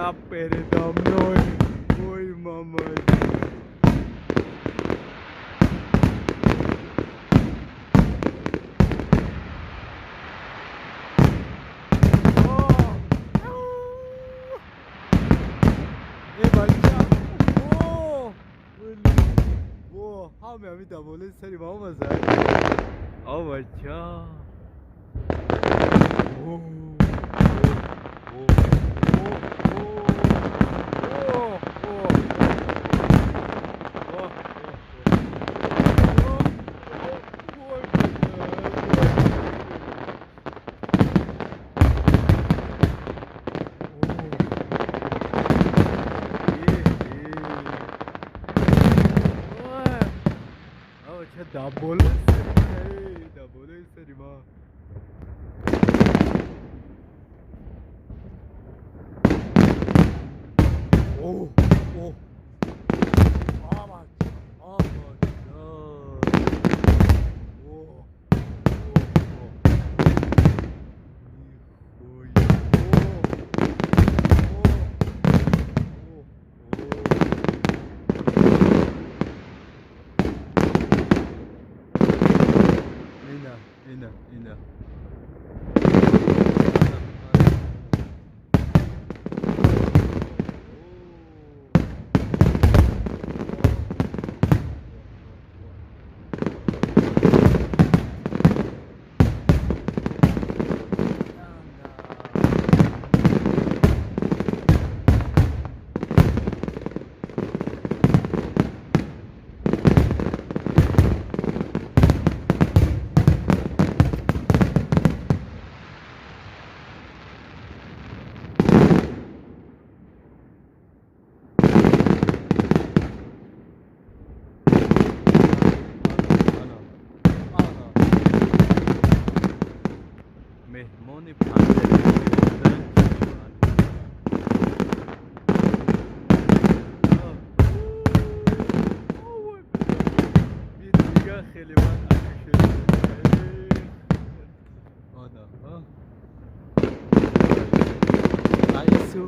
Она передо мной. Ой, мама. ҳами даволаи сари ма омазад. О, бача. Даболаи сари ма. О, о. Омад, омад. О, о, о. Ина, ина, ина. Меҳмони панҷари. Хеле ман айсу.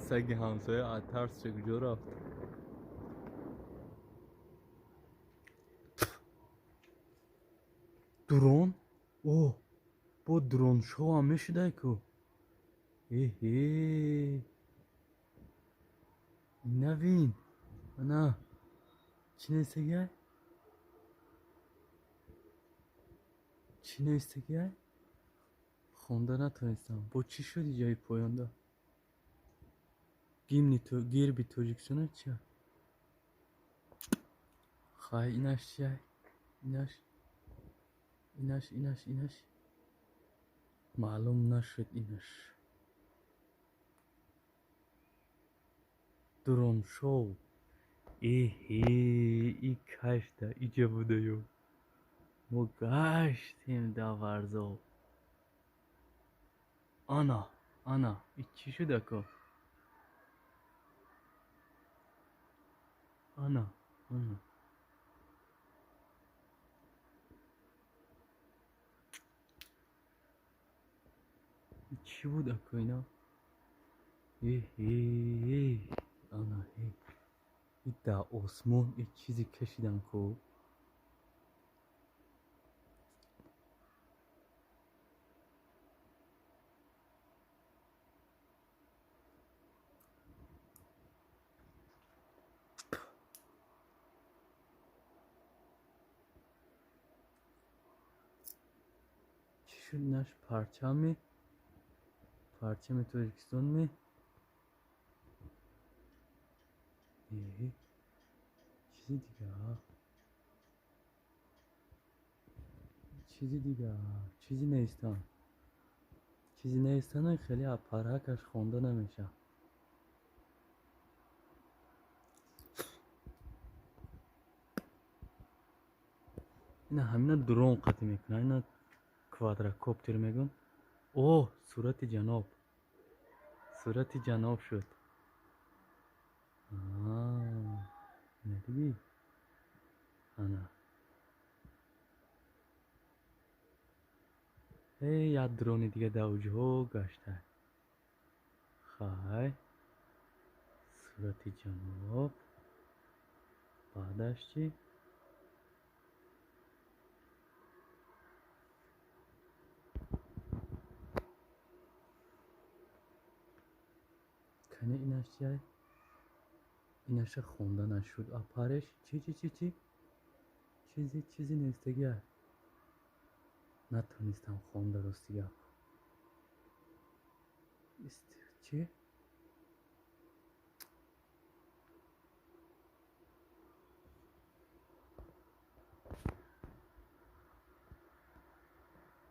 Саги ҳамсоя аз тарс чӣ куҷо рафт? Дрон? О, бо дроншоам мешудай ку. Эҳе, навин. Ана чӣ навистагиай? Чӣ навистагиай? Хонда натонистам. Бо чӣ шуди ҷои поёнда? Гимни герби Тоҷикистона чия? Хай, инаш чия? Инаш, инаш, инаш, инаш маълум нашуд. Инаш дроншоу. Эҳе, и кашта иҷа будаю. Мо гаштем дар Варзоб. Ана, ана, и чӣ шуд, ако? Ана, ана. Чӣ буд, ако, ина? Ана и дар осмон и чизе кашидан ку. Чӣ шуд инаш парчами? Парчами Тоҷикистон ме? Чизи дигар. Чизи дигар. Чизи нестан. Чизи нестан хеле апаракаш хонда намешавад. Ина ҳамина дрон қатъ мекунад. Ина квадрокоптер мегӯн. О, сурати ҷаноб. Сурати ҷаноб шуд. Ина дидӣ? Ана. Як дрони дига дар авҷҳо гашта. Хай. Сурати ҷаноб. Баъдаш чӣ? Кане инаш чиай? Инаша хонда нашуд. Апареш чӣ чӣ чӣ чӣ? Чизи чизи нестагиай. Натонистам хонда рости гап. Чӣ?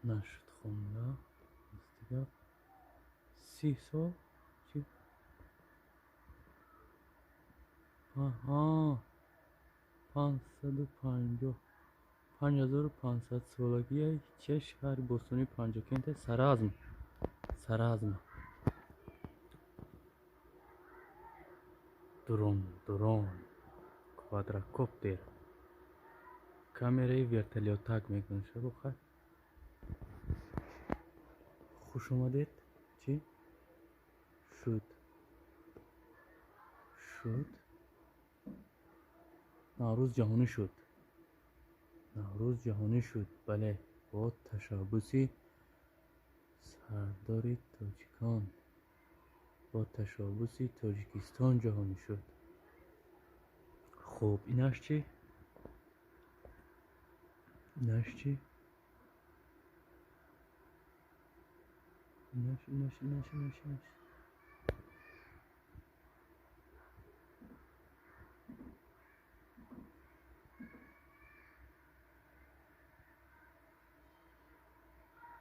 Нашуд хонда. Рости гап. 30 сол? Чӣ? Аҳа. 550. 5500 солагии чӣ шаҳри бостонии Панҷакент? Саразм. Саразм. Дрон, дрон. Квадрокоптер. Камераи вертолётак мегӯянд. Шабохай. Хуш омадед. Чӣ? Шуд. Шуд. Наврӯз ҷаҳонӣ шуд. Наврӯз ҷаҳонӣ шуд. Бале, бо ташаббуси сардори тоҷикон, бо ташаббуси Тоҷикистон ҷаҳонӣ шуд. Хуб, инаш чӣ? Инаш чӣ? Инаш, инаш, инаш, инаш, инаш.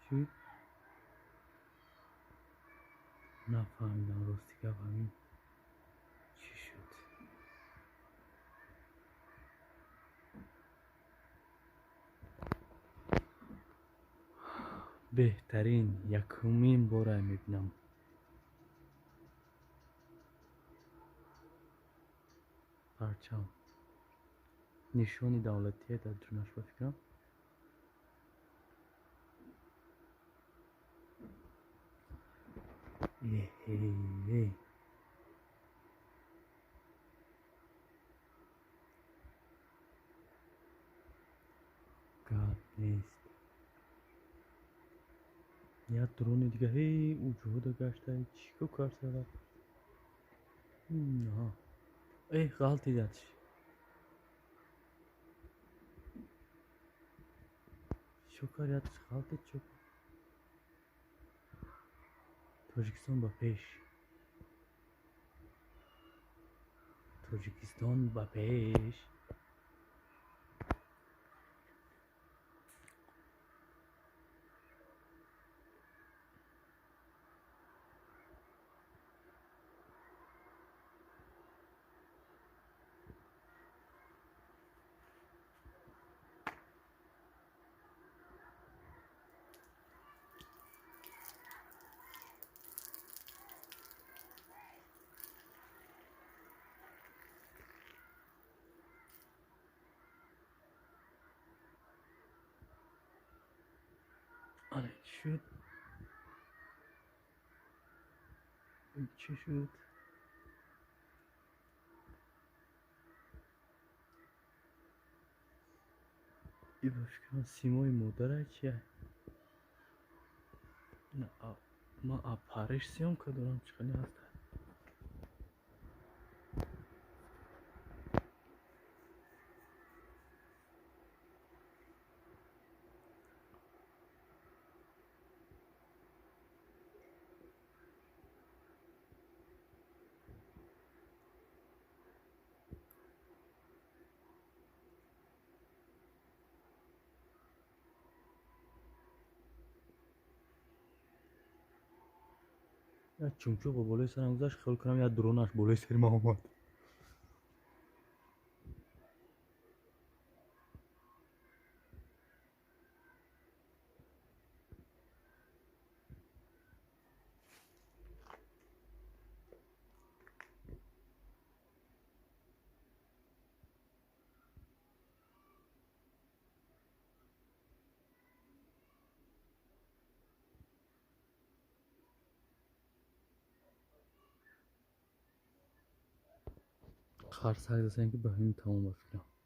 Чӣ? Нафаҳмидам рости гап ҳамин чӣ шуд. Беҳтарин якумин бора мебинам. Парчам. Нишони давлатие дар дунаш ба фикрам. Гап нест. Як дрони дига ҳей уҷода гашта. Чӣ ко карда? Ғалтидаш. Чӣ кар ятш ғалтид чӣ? Тоҷикистон ба пеш. Тоҷикистон ба пеш. Шуд. Чӣ шуд? И ба фикрам, симои модарай чия? Ман апариш съёмка дорам, чӣ хеле ҳаста? Як чумчуқ ба болои сарам гузашт, хиёл кунам, як дронаш болои сари ман омад. Қарсак засем, ки ба ҳамин тамом, ба фикрам.